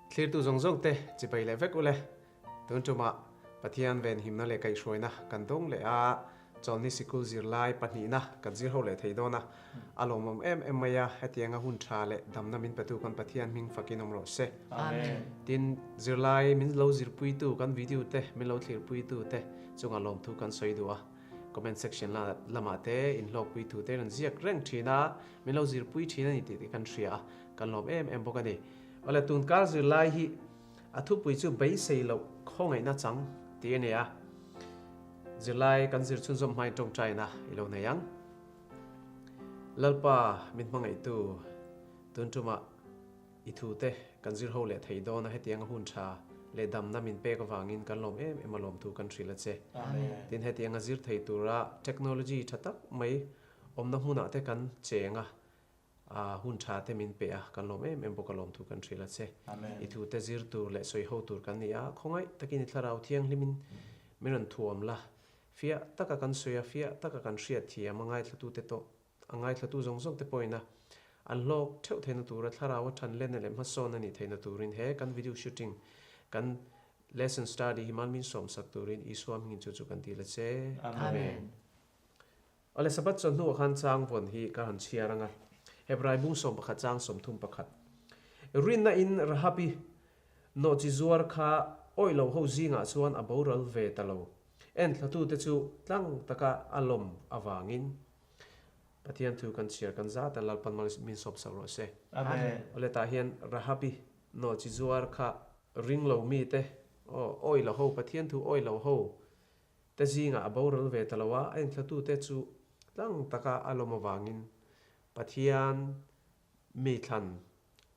Thlirtu zawng zawng te chibai leh vek ule. Tun tumah Pathian venhimna leh kaihhruaina kan dawng leh a, chawlhni sikul zirlai pahnihna kan zir ho leh thei dawn a, a lawmawm em em mai a, hetianga hun tha leh damna min petu kan Pathian hming fakin awm rawh se. Amen. Tin, zirlai min lo zirpuitu kan video te min lo thlirpuitu te chungah lawmthu kan sawi duh a, comment section lamah te inhlawkpui thu te rawn ziak reng thin a, min lo zirpui thin a ni tih kan hria a, kan lawm em em bawk a ni. Awle tunkar zirlai hi a thupui chu beisei loh khawngaihna chang tih a ni a, zirlai kan zir chhunzawm hmain tawngtaina i lo nei ang. Lalpa min hmangaihtu tun tumah i thute kan zir ho leh thei dawn a, hetianga hun tha leh damna min pek avangin kan lawm em em a lawmthu kan hrilh a che. Tin hetianga zir thei tura technology tha tak mai awmna hmunah te kan cheng a, A hun tha te min pe a, kan lawm em em bawk a lawmthu kan hrilh a che. I thu te zir tur leh sawi ho tur kan ni a, khawngaih takin i thlarau thianghlimin min rawn thuam la, fiah taka kan sawi a, fiah taka kan hriat thiam a ngaithlatu te tawh, a ngaithlatu zawng zawng te pawhin a an hlawk theuh theihna tura thlarau a than lenna leh hmasawn a nih theihna turin he kan video shooting kan lesson study hi mal min sawmsak turin Isua hmingin chu chu kan dil a che. Amen. Awle Sabbath chuan hnuah khan chang vawn hi ka han chhiar ang a, Hebrai bung 11 chang 31. Rinna in Rahabi nawhchi zuar kha awih lo ho zingah chuan a boral ve ta lo. Enthlatute chu tlang taka a lawm avangin Pathian thu kan chhiar kan zat a, Lalpan mal min sawp sak rawh se. Amen. Awle tah hian Rahabi nawhchi zuar kha ring lo mite, aw awih lo ho, Pathian thu awih lo ho Te zingah a boral ve ta lo a, a inthlatute chu tlang taka a lawm avangin Pathian mi thlan,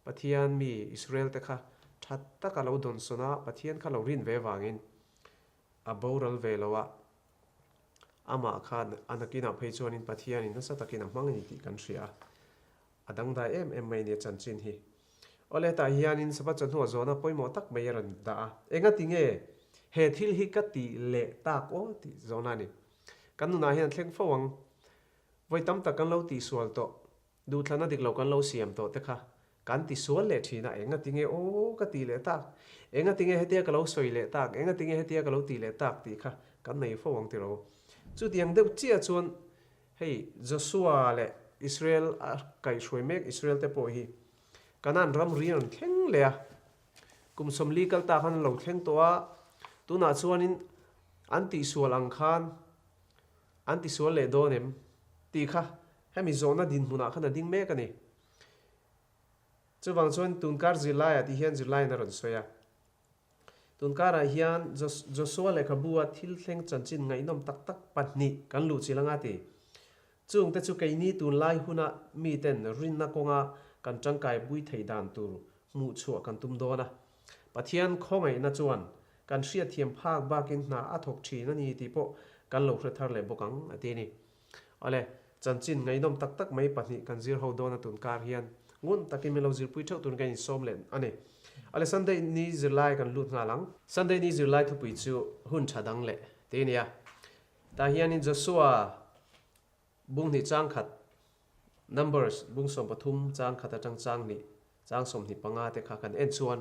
Pathian mi Israel te kha tha taka lo dawnsawn a, Pathian kha lo rin ve avangin a boral ve lo a, amah kha a nakinah phei chuanin Pathianin nasa takin a hmang a ni tih kan hria a, a dangdai em em mai a nia chanchin hi. Awle hetah hianin Sabbath chawhnuah zawhna pawimawh tak mai a rawn dah a, engati nge he thil hi ka tih leh tak aw tih zawhna a ni. Kan nunah hian a thleng fo ang. Vawi tam tak kan lo tihsual tawh, duhthlanna dik lo kan lo siam tawh te kha kan tisual leh thin a, engati nge aw ka tih leh tak, engati nge hetia ka lo sawi leh tak, engati nge hetia ka lo tih leh tak tih kha kan nei fo ang tiraw. Chutiang deuh chiah chuan Hei Joshua leh Israel a kaihhruai mek Israel te pawh hi Canaan ram ri an rawn thleng leh a, kum 40 kal ta khan an lo thleng tawh a, tunah chuanin an tihsual ang khan an tisual leh dawn em tih kha hemi zawhna dinhmunah khan a ding mek a ni. Chuvang chuan tunkar zirlaiah tih hian zirlaiin a rawn sawi a. Tun karah hian Joshua lehkhabu-a thil thleng chanchin ngaihnawm tak tak pahnih kan luh chilh anga ti. Chungte chu keini tunlai huna miten rinna kawnga kan tangkai pui theih dan tur hmuh chhuah kan tum dawn a. Pathian khawngaihna chuan kan hriatthiam phak bakin hna a thawk thin a ni tih pawh kan lo hre thar leh bawk ang, a ti a ni. Awle, chanchin ngaihnawm tak tak mai pahnih kan zir ho dawn a tun kar hian ngun takin min lo zirpui theuh tur kan insawm leh a ni. Awle, Sunday ni zirlai kan lut nghal ang. Sunday ni zirlai thupui chu hun tha dang leh tih a ni a. Tah hianin Joshua bung hnih chang khat, Numbers bung 13 chang khat atang chang hnih chang 25 te kha kan en chuan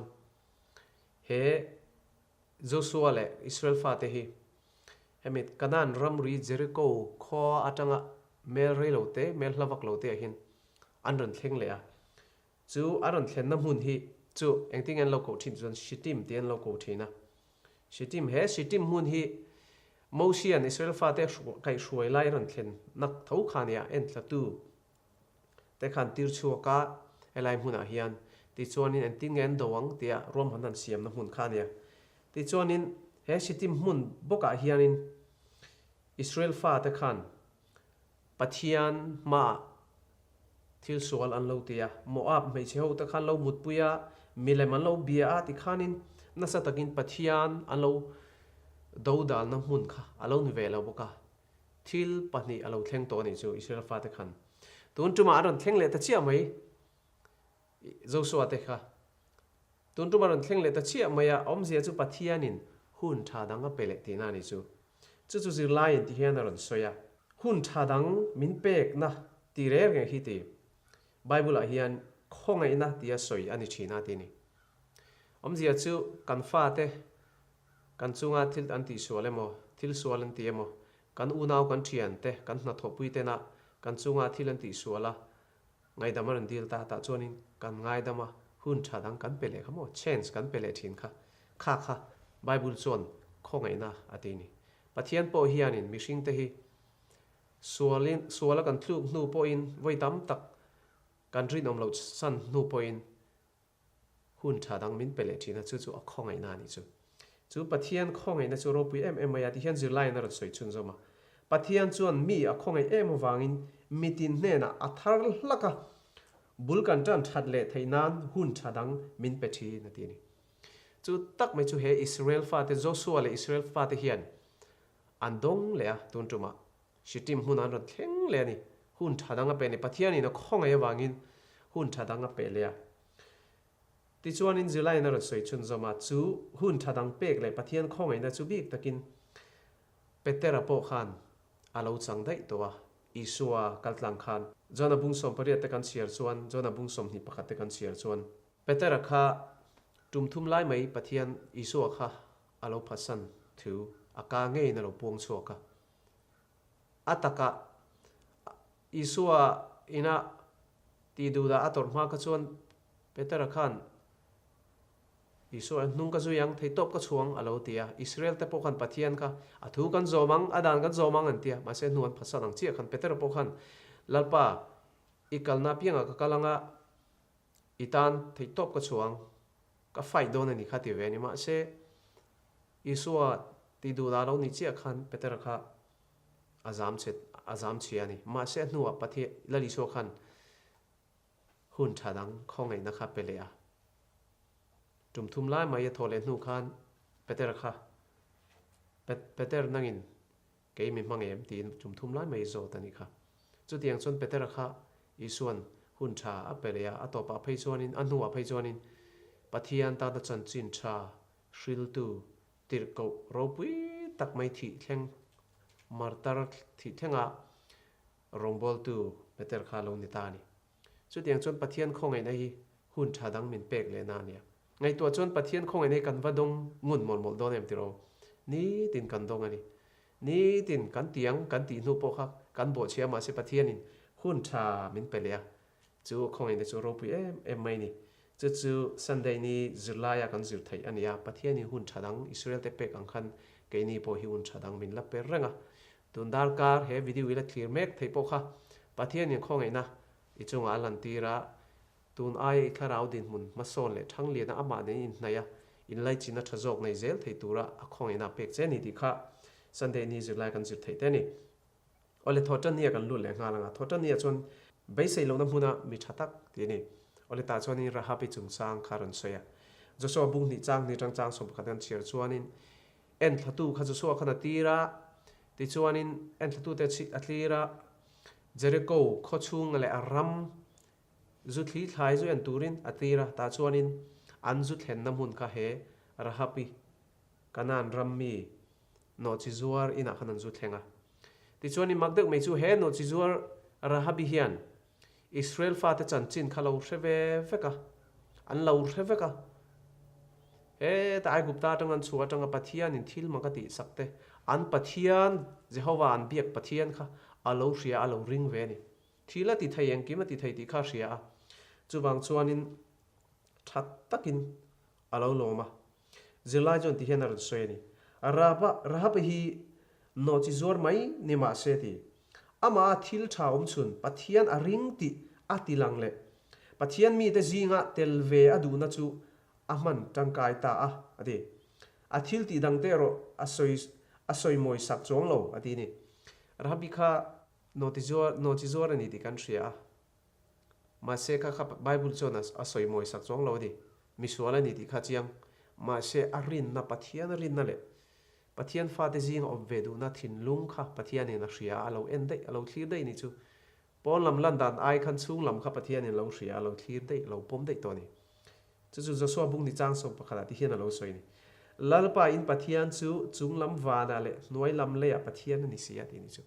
he Joshua leh Israel fate hi Hemi Kanaan ramri Jericho khua atanga mel rei lo te, mel hla vak lo te ah hian an rawn thleng leh a. Chu a rawn thlenna hmun hi chu engtin nge an lo koh thin chuan Shittim tih an lo koh thin a. Shittim, he Shittim hmun hi Mosian Israel fate kaihhruai lai rawn thlen nak tho kha nia enthlatu te khan tir chhuak a helai hmunah hian tichuanin engtin nge an do ang tia ruamhan han siamna hmun kha a nia. Tichuanin he Shittim hmun bawkah hianin Israel fate khan Pathian hmaah thil sual an lo ti a, Moab hmeichhe ho te khan lo mutpui a, milem an lo bia a tikhanin nasa takin Pathian an lo dodalna hmun kha a lo ni ve lo bawk a. Thil pahnih a lo thleng tawh a nih chu Israel fate khan. Tun tumah an rawn thleng leh ta chiah mai Joshua te kha. Tun tumah rawn thleng leh ta chiah mai a, awmzia chu Pathianin hun tha dang a pe leh tihna a nih chu. Chu chu zirlaiin ti hian a rawn sawi a. Hun tha dang min pekna ti reng reng hi ti Bible ah hian khawngaihna tia sawi a ni thin a ti a ni. Awmzia chu kan fate kan chunga thil an tihsual emaw, thil sual an ti emaw, kan unau kan thiante, kan hnathawhpui tena kan chunga thil an tihsual a, Ngaidam a rawn dil ta tah chuanin kan ngaidam a, hun tha dang kan pe leh kha maw, chance kan pe leh thin kha, kha kha Bible chuan khawngaihna a ti ni. Pathian pawh hianin mihringte hi sualin suala kan tluk hnu pawhin vawi tam tak kan rinawm loh san hnu pawhin Hun tha dang min pe leh thin a, chu chu a khawngaihna a nih chu. Chu Pathian khawngaihna chu ropui em em mai a ti hian zirlaiin a rawn sawi chhunzawm a. Pathian chuan mi a khawngaih em avangin mitin hnenah a thar hlak a, bul kan tan that leh theih nan hun tha dang min pe thin a ti a ni. Chu tak mai chu he Israel fate, Joshua leh Israel fate hian an dawng leh a tun tumah. Shittim hmun an rawn thleng leh a ni. Hun tha dang a pe a ni. Pathianin a khawngaih avangin hun tha dang a pe leh a. Tichuanin Zilaiin a rawn sawi chhunzawm a, chu hun tha dang pek leh Pathian khawngaihna chu bik takin Petera pawh khan a lo chang daih tawh a. Isua kal tlang khan Jona bung 18 te kan chhiar chuan, Jona bung 21 te kan chhiar chuan, Petera kha tum thum lai mai Pathian Isua kha a lo phatsan thu a ka ngeiin a lo puang chhuak a. A takah Isua ina tih duhdah a tawrh hma kha chuan Petera khan Isua hnung ka zui ang, theitawp ka chhuang a lo ti a. Israel te pawh khan Pathian kha a thu kan zawm ang, a dan kan zawm ang an ti a. Mahse hnu an phatsan ang chiah khan Petera pawh khan Lalpa i kalna apiangah ka kal ang a, i tan theihtawp ka chhuang, ka fight dawn a ni kha ti ve a ni. Mahse Isua tih duhdah lo ni chiah khan Petera kha a zam chhe, a zam chhia a ni. Mahse a hnuah Pathian, Lal Isua khan hun tha dang khawngaihna kha pe leh a. Tum thum lai mai a thawh leh hnu khan Petera kha, Peter nangin Kei mi hmang em? tiin tum thum lai mai zawt a nih kha. Chutiang chuan Petera kha Isua'n hun tha a pe leh a, a tawpah phei chuanin, a hnuah phei chuanin Pathian tana chanchin tha hriltu tirhkoh ropui tak mai thih thleng, martar thih thlenga rawngbawltu Peter kha a lo ni ta a ni. Chutiang chuan Pathian khawngaihna hi hun tha dang min pek lehna a nia. Ngaihtuah chuan Pathian khawngaihna hi kan va dawng ngun mawlh mawlh dawn em tiraw? Nitin kan dawng a ni. Nitin kan tiang kan tih hnu pawh kha kan bawhchhia mahse Pathianin hun tha min pe leh a. Chu khawngaihna chu ropui em em mai a ni. Chu chu Sunday ni zirlaia kan zir theih a ni a. Pathianin hun tha dang Israel te pek ang khan keini pawh hi hun tha dang min la per reng a. Tun darkar he video i la thlir mek theih pawh kha Pathianin khawngaihna i chungah a lantir a, tun aia i thlarau dinhmun hmasawn leh thangliana amah nen inhnaih a, inlaichina tha zawk nei zel thei tura a khawngaihna a pek che a ni tih kha Sunday ni zirlai kan zir theih te a ni. Awle Thawhtannia kan lut leh nghal ang a, Thawhtannia chuan beisei lohna hmuna mi tha tak tih a ni. Awle tah chuanin Rahabi chungchang kha a rawn sawi a, Joshua bung hnih chang hnih tang chang 11 kan chhiar chuanin Enthlatu kha Joshua khan a tir a, tichuanin enthlatute a tlir a, Jeriko khaw chhung leh a ram zu thli thlai zu en turin a tir a, tah chuanin an zu thlenna hmun kha he Rahabi, Kanaan ram mi nawhchi zuar inah khan an zu thleng a. Tichuanin mak deuh mai chu he nawhchi zuar Rahabi hian Israel fate chanchin kha lo hre ve vek a, an lo hre vek a. Heta Aigupta atanga an chhuah atanga Pathianin thil mak a tihsak te, an Pathian, Jehovah an biak Pathian kha a lo hria a, a lo ring ve a ni. Thil a ti thei, engkim a ti thei tih kha a hria a. Chuvang chuanin tha takin a lo lawm a. Zirlai chuan ti hian a rawn sawi a ni. Rahaba, Rahaba hi nawhchi zuar mai ni mah se ti. Amah a thil tha awm chhun Pathian a ring tih a ti lang leh. Pathian mite zinga tel ve a duhna chu a hman tangkai ta a, a ti. A thil tih dangte erawh a sawi a sawi mawi sak chuang lo, a ti ni. Rahabi kha nawhti zuar, nawhchi zuar a ni tih kan hria a. Mahse kha kha Bible chuan a sawi mawi sak chuang lo a ni. Misual a ni tih kha chiang. Mahse a rinna, Pathian a rinna leh Pathian fate zinga awm ve duhna thinlung kha Pathianin a hria a, a lo en daih, a lo thlir daih ni chu. Pawn lam lan dan ai khan chhung lam kha Pathianin lo hria, a lo thlir daih, a lo pawm daih tawh a ni. Chu chu Joshua bung ni chang 11 ah ti hian a lo sawi a ni. Lalpa in Pathian chu chung lam vanah leh hnuai lam leiah Pathian a ni si a ti a ni chu.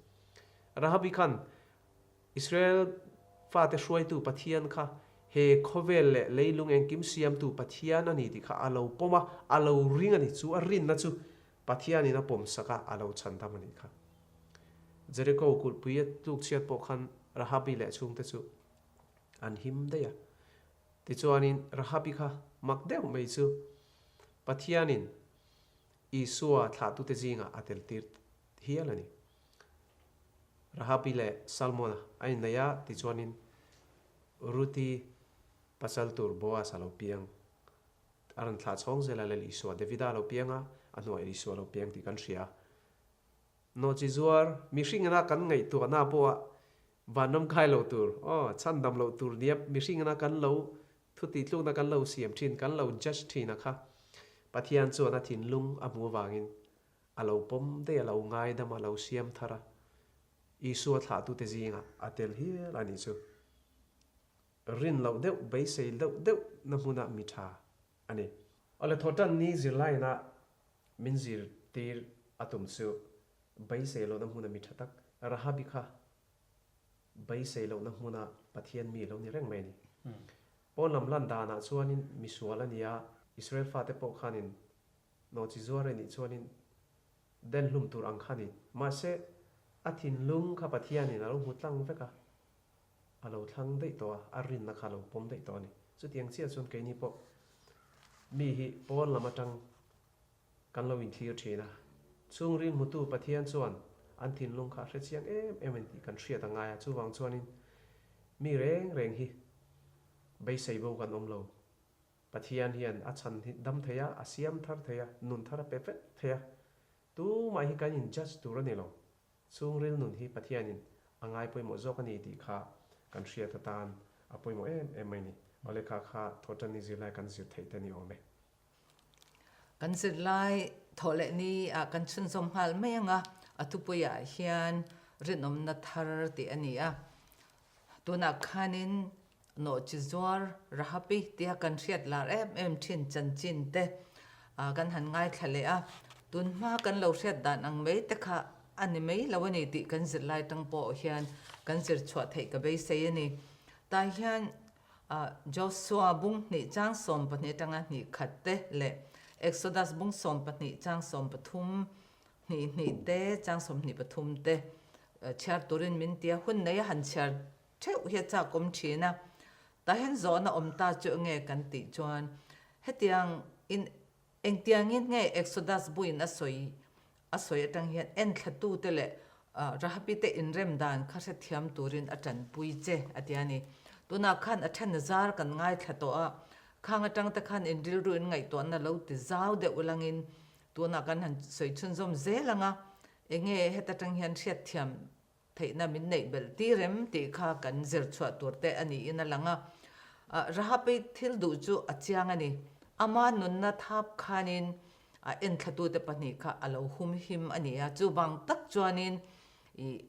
Rahabi khan Israel fate hruaitu Pathian kha. He khawvel leh leilung engkim siamtu Pathian a ni tih kha a lo pawm a, a lo ring a ni. Chu a rinna chu Pathianin a pawmsak a, a lo chhandam a nih kha. Jeriko kulhpui a tlukchhiat pawh khan Rahabi leh chhungte chu an him daih a. Tichuanin Rahabi kha mak deuh mai chu Pathianin Isua thlahtute zingah a teltir hial a ni. Rahabi leh Salmona a inneih a, tichuanin Ruti pasal tur Boaz a lo piang. A rawn thlah chhawng zel a, Lal Isua, Davida a lo piang a, a hnuah Isua a lo piang tih kan hria. Nawhchi zuar, mihringina kan ngaihtuahna pawha vanram kai lo tur, aw, chhandam loh tur nia mihringina kan lo thutitlukna kan lo siam thin, kan lo judge thin a kha Pathian chuan a thinlung a hmuh avangin a lo pawm daih, a lo ngaidam, a lo siam thar a, Isua thlahtute zingah a tel hial a nih chu. Rin loh deuh, beisei deuh deuh na hmuna mi tha a ni. Awle thawhtan ni zirlaina min zirtir a tum chu beisei lohna hmuna mi tha tak Rahabi kha beisei lohna hmuna Pathian mi lo ni reng mai a ni. Pawn lam lan danah chuanin misual a ni a, Israel fate pawh khanin Nawhchi zuar a nih chuanin den hlum tur ang kha ni. Mahse, a thinlung kha Pathianin a lo hmu tlang vek a, a lo thlang daih tawh a, a rinna kha a lo pawm daih tawh a ni. Chutiang chiah chuan keini pawh mi hi pawn lam atang kan lo inthlir thin a, chhungril hmutu Pathian chuan an thinlung kha a hre chiang em em a ni tih kan hriat a ngai a, chuvang chuanin mi reng reng hi beisei bo kan awm lo. Pathian hian a chhan hi dam thei a, a siam thar thei a, nun thar a pe vek thei a. Tumah hi kan in judge tur a ni lo. Chhungril nun hi Pathianin a ngai pawimawh zawk a ni tih kha kan hriat atan a pawimawh em em mai ni. Awle kha kha thawhtanni zirlai kan zir theih te ni awm e. Kan zirlai thawh leh ni ah kan chhunzawm nghal mai ang a, a thupui ah hian rinawmna thar tih a ni a. Tunah khanin Nawhchi zuar Rahapi tia kan hriat lar em em thin chanchin te kan han ngaithla leh a, tun hma kan lo hriat dan ang mai te kha a ni mai lo a ni tih kan zirlai tang pawh hian kan zir chhuah theih ka beisei a ni. Tah hian Joshua bung hnih chang 12 atanga hnih khat te leh Exodus bung 12 chang 13 hnih hnih te chang 23 te chhiar turin min tia hun nei a han chhiar Theuh hi a chak awm thin a, tah hian zawhna awm ta chu enge kan tih chuan hetiang in engtiangin nge Exodus buin a sawi a sawi atang hian enthlatute leh Rahabi te inrem dan kha hrethiam turin a tanpui che a ti a ni. Tunah khan a then zar kan ngaithla tawh a, khang atang te khan in rilru in ngaihtuahna lo ti zau deuh langin tunah kan han sawi chhunzawm zel ang a, enge heta tang hian hriatthiam Theihna min neih belh tir em tih kha kan zir chhuah tur te a niin a lang a. Rahapi thil duh chu a chiang a ni. Ama nunna thap khanin a enthlatute pahnih kha a lo humhim a ni a. Chuvang tak chuanin ih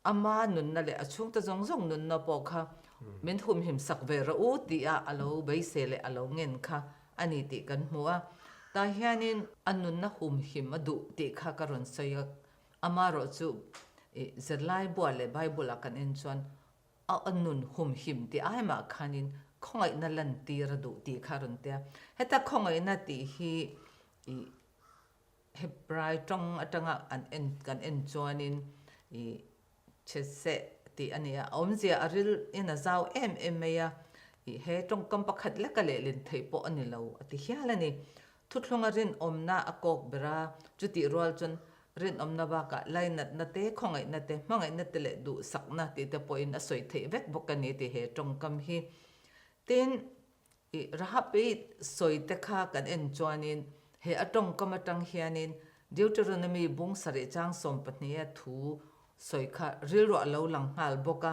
ama nunna leh a chhungte zawng zawng nunna pawh kha min humhim sak ve rawh u tih a a lo beisei leh a lo ngen kha a ni tih kan hmu a. Tah hianin a nunna humhim a duh tih kha ka rawn sawi a. Amaherawh chu i zirlai buah leh Bible-ah kan en chuan a nun humhim tih ai mah khanin khawngaihna lantir a duh tih kha a rawn tia. Heta khawngaihna tih hi i Hebrai tawng atanga an en kan en chuanin i chheseh tih a ni a, a awmzia a ril in a zau em em mai a, i he tawngkam pakhat leka lehlin theih pawh a ni lo a ti hial a ni. Thuthlunga rinawmna a kawk ber a, chutih rual chuan rinawmna bakah lainatna te, khawngaihna te, hmangaihna te leh duhsakna tih te pawhin a sawi theih vek bawk a ni tih he tawngkam hi. Tin, i Rahabi sawi te kha kan en chuanin he a tawngkam atang hianin Deuteronomy bung sarih chang 12 a thu sawi kha rilruah a lo lang nghal bawk a,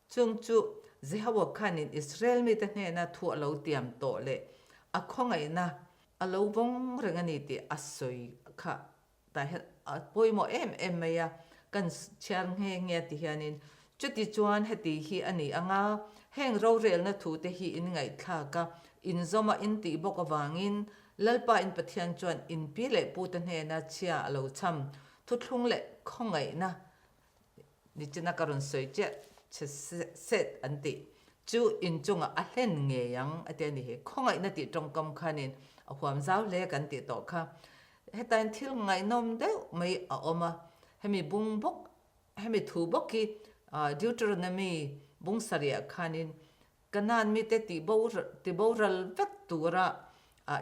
Chung chu Jehovah khanin Israel mite hnena thu a lo tiam tawh leh a khawngaihna a lo vawng reng a ni tih a sawi kha tah hian a pawimawh em em mai a, kan chhiar nghe nghe ti hianin chuti chuan heti hi a ni ang a, heng rorelna thute hi in ngaihthlak a, inzawm a in tih bawk avangin Lalpa in Pathian chuan in pi leh pute hnena chhia a lo cham thuthlung leh khawngaihna Nichina ka rawn sawi chiah che set an tih. Chu inchungah a hlen ngei ang a ti a ni hi. Khawngaihna tih tawngkam khanin a huam zau hle kan tih tawh kha. Hetain thil ngaihnawm deuh mai a awm a, hemi bung bawk, hemi thu bawk hi Deuteronomy bung sarih ah khanin Kanaan mite tiboral vek tura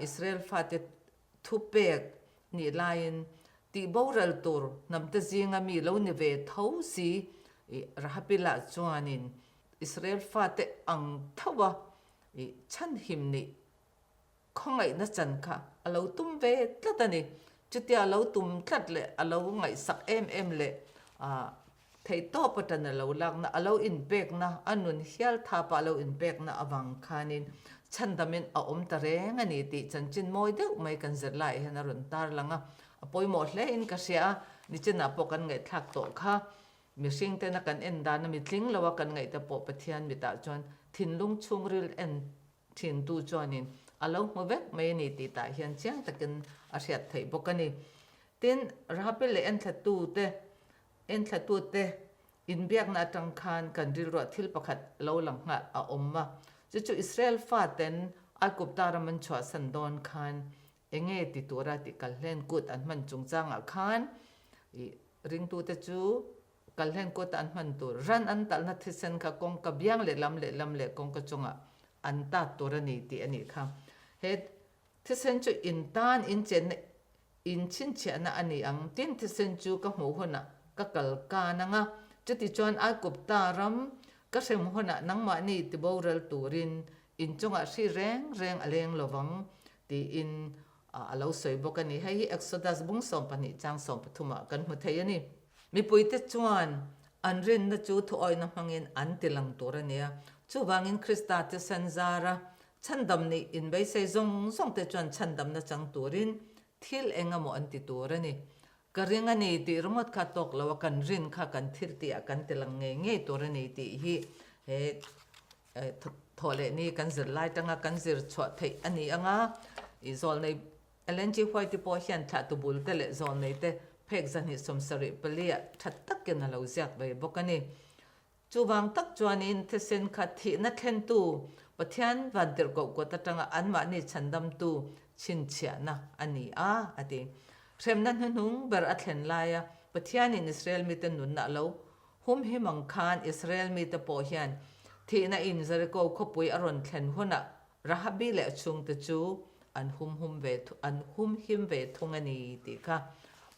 Israel fate thupek nih laiin tihboral tur hnamte zinga mi lo ni ve tho si Rahapila chuanin Israel fate ang tho a chhanhim nih khawngaihna chan kha a lo tum ve tlat a ni. Chutia a lo tum tlat leh a lo ngaihsak em em leh theihtawp atan a lo lakna, a lo inpekna, a nun hial thapa a lo inpekna avang khanin chhandamin a awm ta reng a ni tih chanchin mawi deuh mai kan zir laiah hian a rawn tarlang a. A pawimawh hlein ka hria a, nichinah pawh kan ngaihthlak tawh kha. Mihring tena kan en dana mitling loa kan ngaihte pawh Pathian mitah chuan thinlung chhungril en thintu chuanin a lo hmu vek mai a ni tih tah hian chiang takin a hriat theih bawk a ni. Tin, Rahapel leh enthlatute enthlatute inbiakna atang khan kan rilruah thil pakhat lo lang nghal a awm a, chu chu Israel faten Aigupta ram an chhuahsan dawn khan enge ti tura tih kalhlen kut an hman chungchangah khan ih ringtute chu Kalhlen kut an hman tur ran an talhna thisen kha kawngka biang lehlam lehlam leh kawngka chungah an tat tur a ni tih a nih kha. He thisen chu in tan in chenna in chhinchhiahna a ni ang. Tin, thisen chu ka hmuh hunah ka kal kan ang a, chutichuan Aigupta ram ka hrem hunah nangmahni tiboral turin in chungah hri reng reng a leng lovang tiin a lo sawi bawk a ni. Hei hi Exodus bung 12 chang 13 ah kan hmu thei a ni. Mipuite chuan an rinna chu thuawihna hmangin an ti lang tur a ni a. Chuvangin Krista thisen zara chhandam nih inbeisei zawng zawngte chuan chhandamna chang turin thil eng emaw an ti tur a ni. Ka ring a ni tih ringawt kha tawk lo a, kan rin kha kan thil tihah kan ti lang ngei ngei tur a ni tih hi he thawh leh ni kan zir lai tanga kan zir chhuah theih a ni ang a, i zawlnei Ellen G. White pawh hian thlahtu bul te leh zawlnei te phek 274 ah tha takin a lo ziak ve bawk a ni. Chuvang tak chuanin thisen kha thihna thlentu Pathian vantirhkoh kut atanga anmahni chhandamtu chhinchhiahna a ni a, a ti. Hremna hnuhnung ber a thlen laia Pathianin Israel mite nunna a lo humhim ang khan Israel mite pawh hian thihna in Jeriko khawpui a rawn thlen hunah Rahabi leh a chhungte chu an humhum ve an humhim ve thung a ni tih kha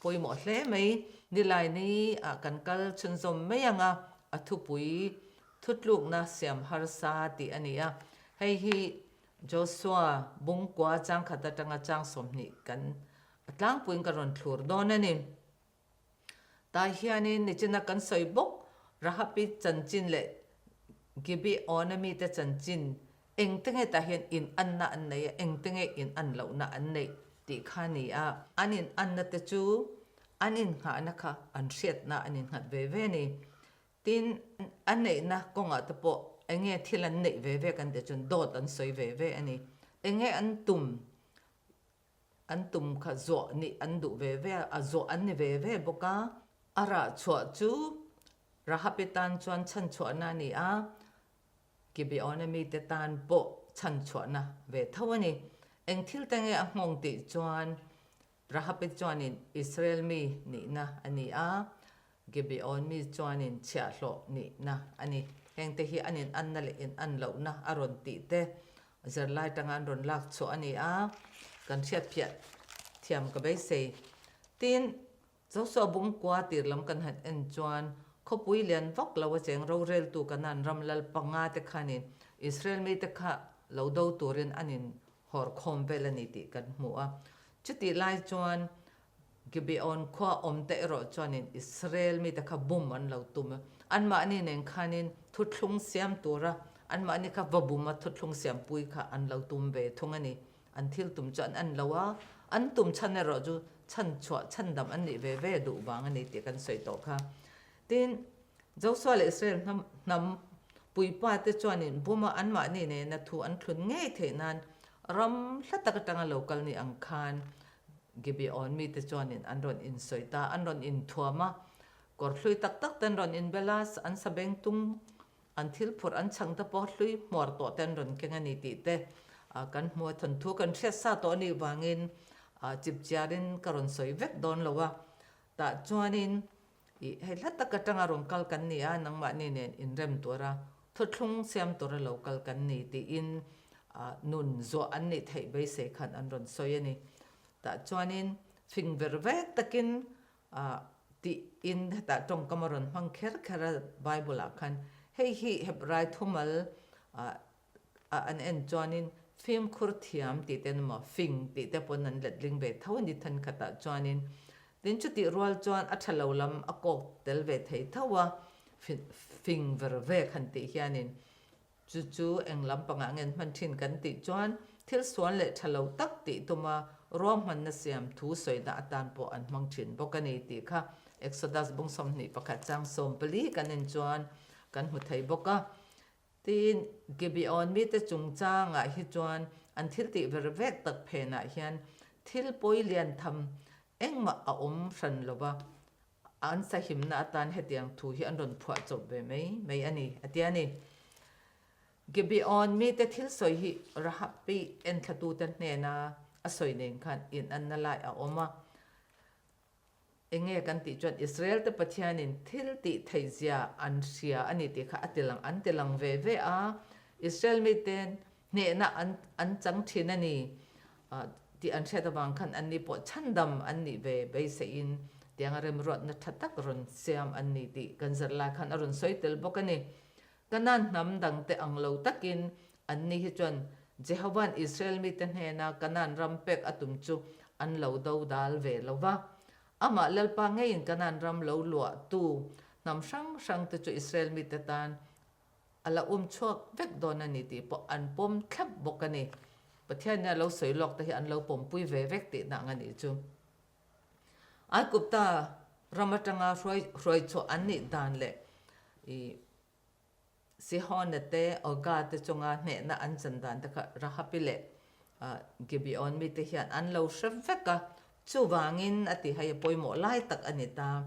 pawimawh hle mai. Nilaini ah kan kal chhunzawm mai ang a, a thupui thutlukna siam harsa tih a ni a. Hei hi Joshua bungkua changkhat atanga chang 20 kan a tlangpuiin ka rawn thlur dawn a ni. Tah hianin nichina kan sawi bawk Rahapi chanchin leh Gibeon-a mite chanchin engte nge tah hian in anna an nei a, engte nge in an lohna an neih tih kha a ni a. An in anna te chu an innghahna kha an hriatna an innghat ve ve a ni. Tin, an neihna kawngah te pawh enge thil an neih ve ve kan tih chuan dawt an sawi ve ve a ni. Enge an tum An tum kha zawh nih an duh ve ve a, a zawh an ni ve ve bawk a. A rah chhuah chu Rahapi tan chuan chhanchhuahna a ni a, Gibeon-a mite tan pawh chhanchhuahna ve tho a ni. Eng thil te nge a nghawng tih chuan Rahapi chuanin Israel mi nihna a ni a, Gibeon mi chuanin chhiahhlawh nihna a ni. Hengte hi an inanna leh inan lohna a rawn tih te Zirlai tanga an rawn lak chhuah a ni a, kan hriatphiah thiam ka beisei. Tin, Joshua Bungkua tir lam kan han en chuan khawpui lian vak lo a cheng roreltu Kanaan ram lal panga te khanin Israel mite kha lo do turin an in hawr khawm vel a ni tih kan hmu a. Chutih lai chuan Gibeon khua awmte erawh chuanin Israel mite kha bum an lo tum a, anmahni nen khanin thuthlung siam tura anmahni kha va buma thuthlung siampui kha an lo tum ve thung a ni. An thil tum chu an en lo a, an tum chhan erawh chu chhanchhuah chhandam an nih ve ve duh vang a ni tih kan sawi tawh kha. Tin, Joshua leh Israel hnam hnam puipa te chuanin buma anmahni nena thu an thlun ngei theih nan ram hla tak atanga lo kal ni ang khan Gibeon mite chuanin an rawn insawi ta, an rawn inthuam a, kawr hlui tak tak te an rawn inbel a, an sabeng tung. An thil phurh an chhang te pawh hlui hmuar tawh te an rawn keng a ni tih te kan hmu a, thawnthu kan hriat sa tawh a nih vangin chipchiarin ka rawn sawi vek dawn lo a. Tah chuanin ih hei hla tak atanga rawn kal kan ni a, nangmahni nen inrem tura thuthlung siam tura lo kal kan ni tiin nun zuah an nih theih beisei khan an rawn sawi a ni. Tah chuanin fing ver vek takin Tiin hetah tawngkam a rawn hmang kher kher a Bible ah khan. Hei hi Hebrai thumal a an en chuanin fimkhur thiam tih te emaw fing tih te pawn an letling ve tho a ni thenkhatah chuanin. Tin chutih rual chuan a tha lo lam a kawk tel ve thei tho a, fing ver vek han tih hianin Chu chu eng lampangah ngen hman thin kan tih chuan thil sual leh tha lo tak tih tuma ruahmanna siam thu sawina atan pawh an hmang thin bawk a ni tih kha Exodus bung 21 chang 14 kan en chuan kan hmu thei bawk a. Tin, Gibeon mite chungchangah hi chuan an thil tih ver vek tak phenah hian thil pawi lian tham engmah a awm hran lo va, An sahimna atan hetiang thu hi an rawn phuah chawp ve mai mai a ni, a ti a ni. Gibeon mite thil sawi hi Rahabi enthlatute hnena a sawi nen khan inanna lai a awm a. Enge kan tih chuan Israelte Pathianin thil tih theihzia an hria a ni tih kha a tilang an tilang ve ve a. Israel miten Hnehna an an chang thin a ni tih an hriat avang khan anni pawh chhandam an nih ve beiseiin tianga remruatna tha tak rawn siam an ni tih kan zir lai khan a rawn sawi tel bawk a ni. Kanaan hnam dangte ang lo takin anni hi chuan Jehova'n Israel mite hnena Kanaan ram pek a tum chu an lo do dal ve lo va. Amah Lalpa ngeiin Kanaan ram lo luahtu hnam hrang hrangte chu Israel mite tan A la um chhuak vek dawn a ni tih pawh an pawm thlap bawk a ni. Pathian nia lo sawi lawk te hi an lo pawmpui ve vek tih na ang a nih chu. Aikupta ram atanga hruai hruai chhuah an nih dan leh i Sihona te Oga te chunga hnehna an chan dan te kha Rahapi leh Gibeon mite hian an lo hre vek a, Chuvangin a ti hei a pawimawh lai tak a ni ta.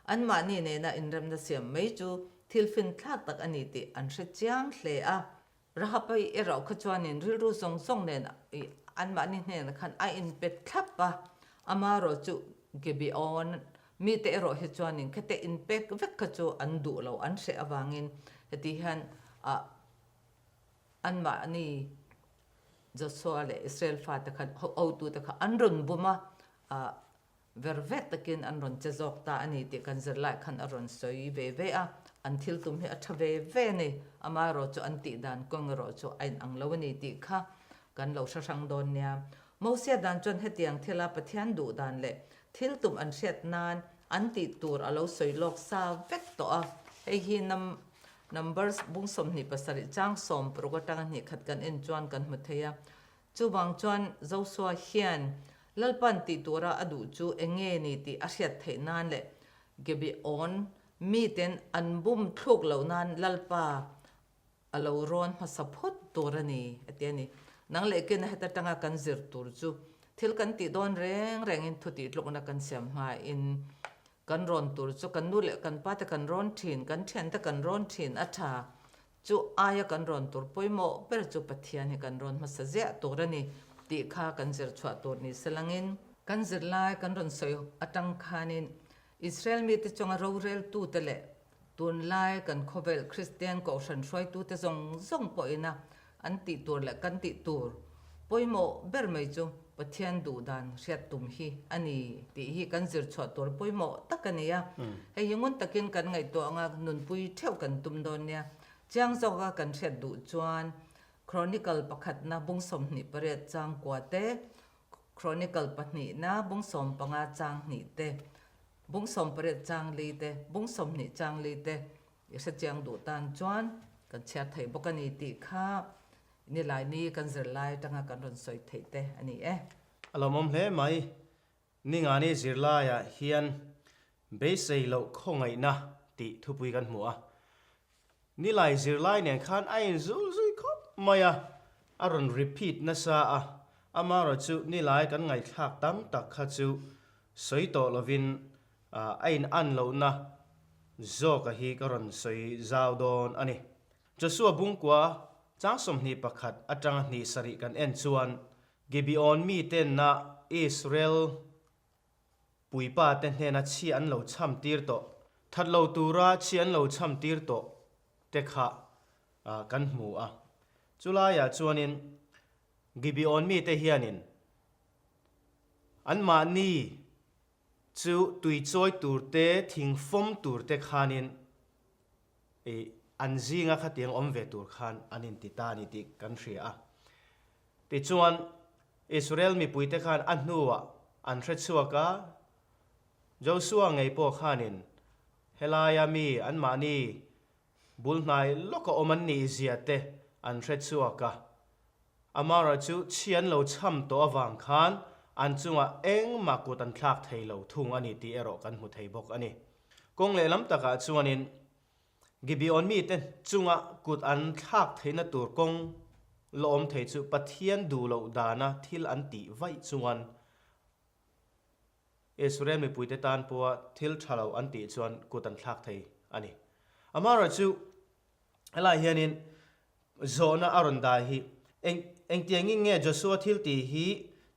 Anmahni nena inremna siam mai chu thil finthlak tak a ni tih an hre chiang hle a. Rahapai erawh kha chuanin rilru zawng zawng nen anmahni hnenah khan a inpe thlap a, amaherawh chu Gibeon mite erawh hi chuanin khete inpek vek kha chu an duh lo an hreh avangin heti hian anmahni Joshua leh Israel fate kha hotute kha an rawn bum a, ver vek takin an rawn che zawk ta a ni tih kan zirlai khan a rawn sawi ve ve a, an thil tum hi a tha ve ve a ni, amaherawh chu an tih dan kawng erawh chu a inang lo a ni tih kha kan lo hre hrang dawn nia. Mosia dan chuan hetiang thila Pathian duh dan leh thil tum an hriat nan an tih tur a lo sawi lawk sa vek tawh a, hei hi nam Numbers bung 27 chang 60 atanga hnih khat kan en chuan kan hmu thei a. Chuvang chuan Joshua hian Lalpan tih tura a duh chu eng nge ni tih a hriat theih nan leh Gibeon miten an bum thluk loh nan Lalpa a lo rawn hmasa phawt tur a ni a ti a ni. Nang leh kena heta tanga kan zir tur chu thil kan tih dawn reng rengin thu tih tlukna kan siam hmain Kan rawn tur chu kan nu leh kan pa te kan rawn thin, kan thian te kan rawn thin a tha. Chu aia kan rawn tur pawimawh ber chu Pathian hi kan rawn hmasa ziah tur a ni tih kha kan zir chhuah tur ni se langin. Kan zirlai kan rawn sawi atang khanin Israel mite chunga roreltute leh Tunlai kan khawvel Kristian Kohhran hruaitute zawng zawng pawhina an tih tur leh kan tih tur pawimawh ber mai chu Pathian duh dan hriat tum hi a ni tih hi kan zir chhuah tur pawimawh tak a ni a. Hei hi ngun takin kan ngaihtuah anga nunpui theuh kan tum dawn nia. Chiang zawka kan hriat duh chuan Chronicle pakhatna bung 28 chang kua te, Chronicle pahnihna bung 15 chang hnih te, Bung 18 chang li te, bung 20 chang li te i hrechiang duh tan chuan kan chhiar thei bawk a ni tih kha Nilaini kan zirlai atanga kan rawn sawi theih te a ni e. A lawmawm hle mai. Ningani zirlaiah hian beisei loh khawngaihna tih thupui kan hmu a. Nilai zirlai nen khan a inzul zui khawp mai a, a rawn repeat nasa a, amaherawh chu nilai kan ngaihthlak tam tak kha chu sawi tawh lovin a in an lohna zawka hi ka rawn sawi zau dawn a ni. Joshua bungkua chang 21 atanga hnih sarih kan en chuan Gibeon mitenna Israel puipa te hnena chhi an lo cham tir tawh, that lo tura chhi an lo cham tir tawh te kha kan hmu a. Chulaiah chuanin Gibeon mite hianin anmahni chu tui chawi tur te, thing fawm tur te khanin ih an zinga khatiang awm ve tur khan an inti ta a ni tih kan hria a. Tichuan, Israel mipuite khan a hnuah an hre chhuak a, Joshua ngei pawh khanin helaia mi anmahni bul hnai lawka awm an nih zia te an hre chhuak a. Amaherawh chu chhi an lo cham tawh avang khan an chungah engmah kut an thlak thei lo thung a ni tih erawh kan hmu thei bawk a ni. Kawng lehlam takah chuanin Gibeon mite chunga kut an thlak theihna tur kawng la awm thei chu Pathian duh loh dana thil an tih vaih chuan Israel mipuite tan pawha thil tha lo an tih chuan kut an thlak thei a ni. Amaherawhchu helaiah hianin Zawhna a rawn dah hi. Eng, engtiangin nge Joshua thil tih hi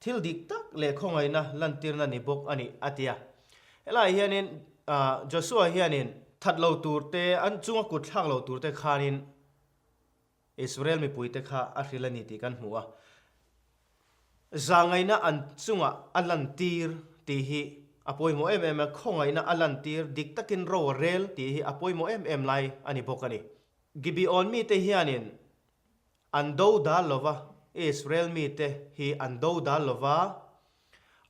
thil dik tak leh khawngaihna lantirna ni bawk a nih? a ti a. Helaiah hianin Joshua hianin that lo tur te, an chunga kut thlak lo tur te khanin Israel mipuite kha a hrilh a ni tih kan hmu a. Zahngaihna an chungah a lantir tih hi a pawimawh em em a, khawngaihna a lantir dik takin ro a rel tih hi a pawimawh em em lai a ni bawk a ni. Gibeon mite hianin an do dal lo va, Israel mite hi an do dal lo va,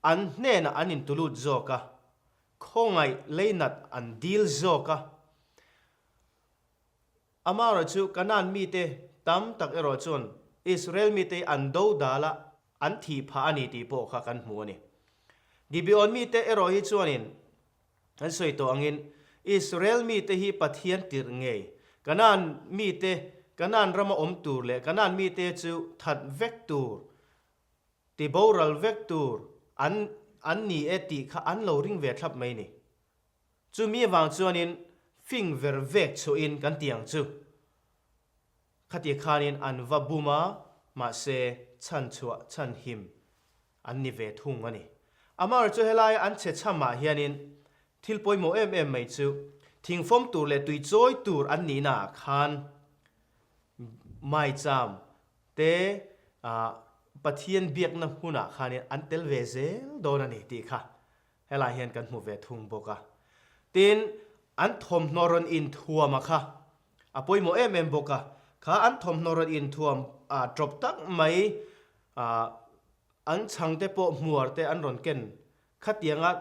an hnenah an intulut zawk a, khawngaih leinat an dil zawk a. Amaherawh chu Kanaan mite tam tak erawh chuan Israel mite hi an do dal a, an thih phah a ni tih pawh kha kan hmu a ni. Gibeon mite erawh hi chuanin An sawi tawh angin, Israel mite hi Pathian tirh ngei, Kanaan mite, Kanaan rama awm tur leh Kanaan mite chu that vek tur, ti boral vek tur an an ni e tih kha an lo ring ve thlap mai ni. Chumi avang chuanin fing ver vek chhuahin kan ti ang chu. Khati khanin an va bum a, mahse chhanchhuah chhanhim an ni ve thung a ni. Amar chu helaia an chhe chhamah hianin thil pawimawh em em mai chu thingfawm tur leh tui chawi tur an nihnaah khan maicham te Pathian biakna hmunah khanin an tel ve zel dawn a ni tih kha Helai hian kan hmu ve thung bawk a. Tin, an thawmhnaw rawn inthuam a kha a pawimawh em em bawk a. Kha an thawmhnaw rawn inthuam a tawp tak mai ah an chhangte pawh hmuar te an rawn ken khatianga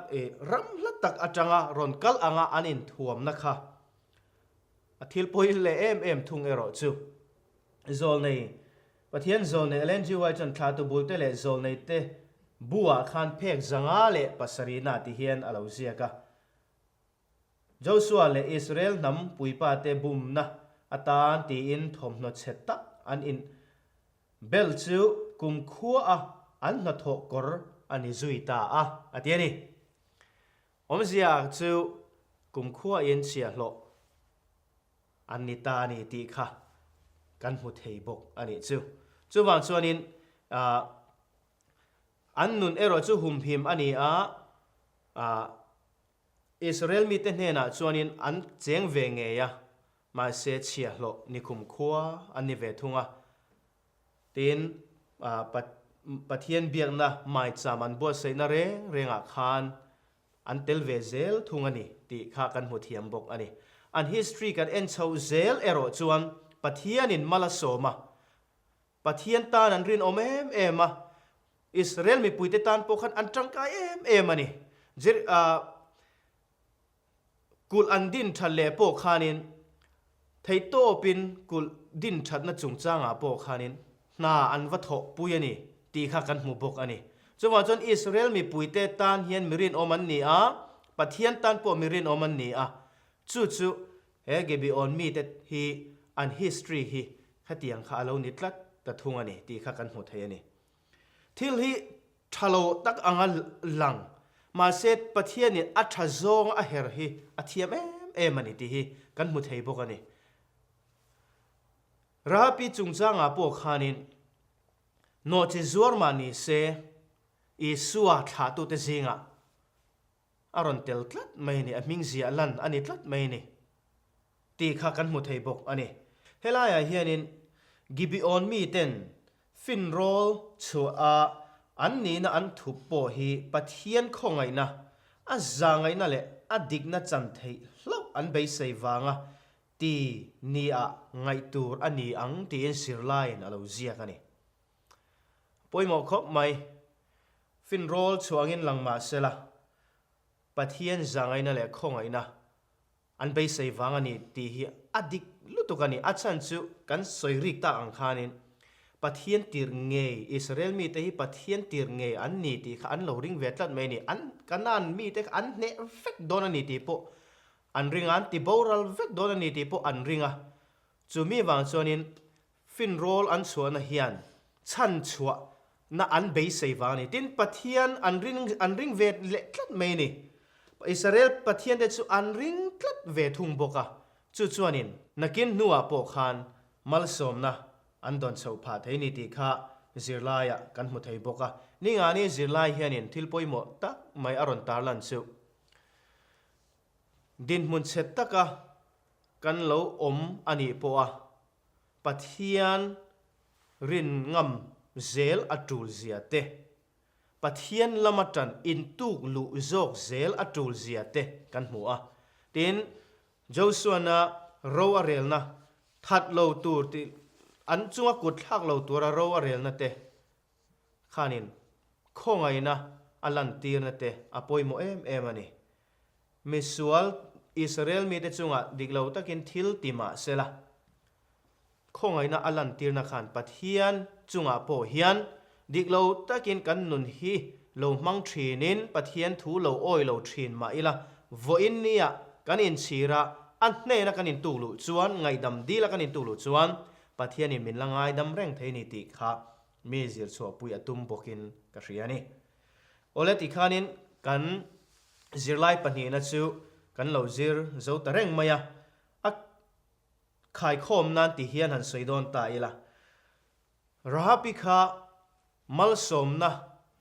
ram hla tak atanga rawn kal anga an inthuamna kha a thil pawi leh em em thung erawh chu Zawlnei Pathian zawlnei Ellen G. White chuan thlahtu bulte leh zawlneite bu-ah khan phek 507 ti hian a lo ziak a. Joshua leh Israel hnam puipate bumna atan tiin thawmhnaw chhe tak an in bel chu kumkhua-a an hnathawh kawr a ni zui ta a, a ti a ni. Awmzia chu kumkhuain chhiahhlawh an ni ta a ni tih kha kan hmu thei bawk a nih chu. Chuvang chuanin an nun erawh chu humhim a ni a, Israel mite hnenah chuanin an cheng ve ngei a, mahse chhiahhlawh nikhum khua an ni ve thung a. Tin, Pathian biakna maicham an buatsaihna reng rengah khan An tel ve zel thung a ni tih kha kan hmu thiam bawk a ni. An history kan en chhoh zel erawh chuan Pathianin mal a sawm a, Pathian tan an rinawm em em a, Israel mipuite tan pawh khan an tangkai em em a ni. Jer ah kulh an din that leh pawh khanin Theihtawpin kulh din thatna chungchangah pawh khanin hna an va thawhpui a ni tih kha kan hmu bawk a ni. Chuvang chuan Israel mipuite tan hian mi rinawm an ni a, Pathian tan pawh mi rinawm an ni a. Chu chu he Gibeon mite hi an history hi khatiang kha a lo ni tlat ta thung a ni tih kha kan hmu thei a ni. Thil hi tha lo tak anga lang, mahse Pathianin a tha zawnga a her hi a thiam em em a ni tih hi kan hmu thei bawk a ni. Rahapi chungchangah pawh khanin nawhchi zuar mah ni se Isua thlahtute zingah a rawn tel tlat mai a ni, a hming ziah lan a ni tlat mai a ni tih kha kan hmu thei bawk a ni. Helaiah hianin Gibeon miten finrawl chhuah a an nihna an thup pawh hi Pathian khawngaihna, a zahngaihna leh a dikna chan theih hlauh an beisei vanga ti nia ngaih tur a ni ang tiin zirlaiin a lo ziak a ni. Pawimawh khawp mai. Finrawl chhuangin lang mah sela, Pathian zahngaihna leh khawngaihna an beisei vang a ni tih hi a dik lutuk a ni. A chhan chu kan sawi rik tak ang khanin Pathian tirh ngei, Israel mite hi Pathian tirh ngei an ni tih kha an lo ring ve tlat mai a ni. An Kanaan mite kha an hneh vek dawn a ni tih pawh an ring a, an ti boral vek dawn a ni tih pawh an ring a. Chumi vang chuanin Finrawl an chhuahna hian chhan chhuahna an beisei vang a ni. Tin, Pathian an ring an ring ve leh tlat mai a ni. Israel Pathiante chu an ring tlat ve thung bawk a. Chu chuanin nakin hnuah pawh khan malsawmna an dawn chhoh phah thei ni tih kha zirlaiah kan hmu thei bawk a. Ningani zirlai hianin thil pawimawh tak mai a rawn tarlan chu dinhmun chhe taka kan lo awm a nih pawh a Pathian rin ngam zel a tul zia te, Pathian lama tan intuk luh zawk zel a tul zia te kan hmu a. Tin, Joshua-na ro a relna, that lo tur tih an chunga kut thlak lo tura ro a relna te khanin khawngaihna a lantirna te a pawimawh em em a ni. Misual Israel mite chungah dik lo takin thil ti mah sela, khawngaihna a lantirna khan Pathian chungah pawh hian dik lo takin kan nun hi lo hmang thinin Pathian thu lo awi lo thin mah ila, vawiin nia kan inchhir a, a hnena kan intuk luh chuan, ngaihdam dila kan intuk luh chuan Pathianin min la ngaidam reng thei ni tih kha mi zirchhuahpui a tum bawkin ka hria a ni. Awle tikhanin kan Zirlai pahnihna chu kan lo zir zo ta reng mai a, a khaikhawm nan ti hian han sawi dawn ta ila. Rahapi kha malsawmna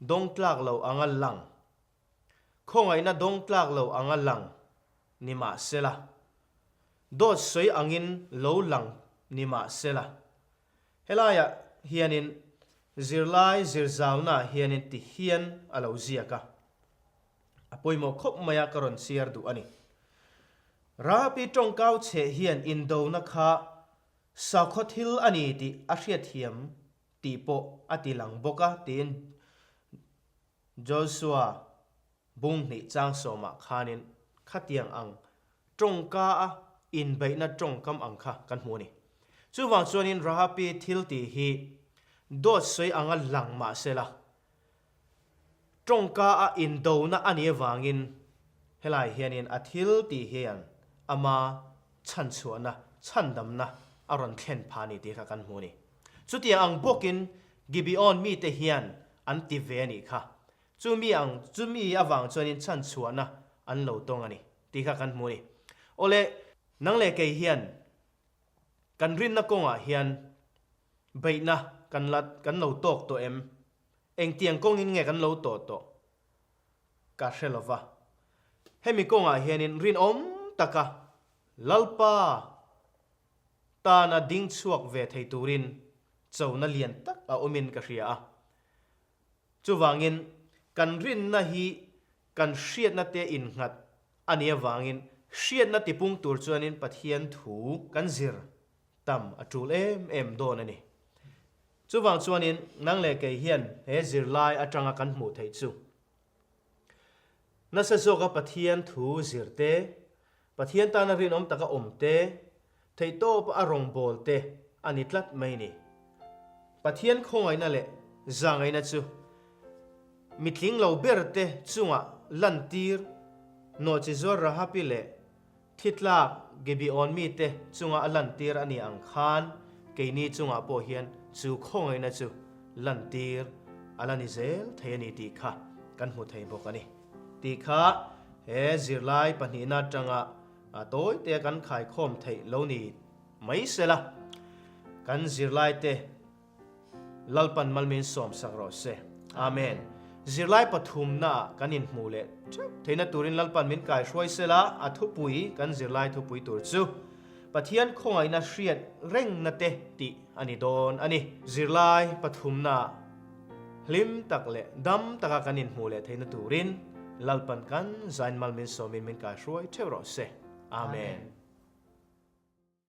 dawng tlak lo anga lang, khawngaihna dawng tlak lo anga lang ni mah sela, dawt sawi angin lo lang ni mah sela, Helaiah hianin zirlai zirzauna hianin ti hian a lo ziak a, a pawimawh khawp mai a ka rawn chhiar duh a ni. Rahapi tawngkau chheh hian indona kha sakhaw thil a ni tih a hriatthiam tih pawh a ti lang bawk a tiin Joshua Bung hnih chang sawmah khanin khatiang ang tawngka a inbeihna tawngkam ang kha kan hmu a ni. Chuvang chuanin Rahapi thil tih hi dawt sawi anga lang mah sela, tawngka a indona a nih avangin helai hianin a thil tih hian ama chhanchhuahna, chhandamna a rawn thlen phah a ni tih kha kan hmu a ni. Chutiang ang bawkin Gibeon mite hian an ti ve a nih kha. Chumi ang, chumi avang chuanin chhanchhuahna an lo tawng a ni tih kha kan hmu a ni. Awle, nang leh kei hian kan rinna kawngah hian beihna kan la, kan lo tawk tawh em? Engtiang kawngin nge kan lo tawh tawh? Ka hre lo va. Hemi kawngah hianin rinawm taka Lalpa tana ding chhuak ve thei turin chona lian tak a awmin ka hria a. Chuvangin, kan rinna hi kan hriatna te innghat a nih avangin hriatna tipung tur chuanin Pathian thu kan zir tam a tul em em dawn a ni. Chuvang chuanin nang leh kei hian he zirlai atanga kan hmuh theih chu nasa zawka Pathian thu zir te, Pathian tana rinawm taka awm te, Theihtawp a rawngbâwl te a ni tlat mai ni. Pathian khawngaihna leh zahngaihna chu mitling lo ber te chungah lantîr nawhchizuar Rahapi leh thitlâk Gibeon mite chunga a lantîr a ni ang khân keini chungah pawh hian chu khawngaihna chu lantîr a la ni zêl thei a ni tih kha kan hmu thei bawk a ni tih kha he zirlai pahnihna aṭanga A tawi te kan khaikhawm theih lo ni mai se la. Kan zirlaite Lalpan malmin sawmsak rawh se. Amen. Zirlai pathumnaah kan inhmuh leh theuh theihna turin Lalpan min kaihruai sela, a thupui kan zirlai thupui tur chu Pathian khawngaihna hriat rengna te tih a ni dawn a ni. Zirlai pathumnaah hlim tak leh dam taka kan inhmuh leh theihna turin Lalpan kan zain malmin sawmin min kaihruai theuh rawh se. Amen.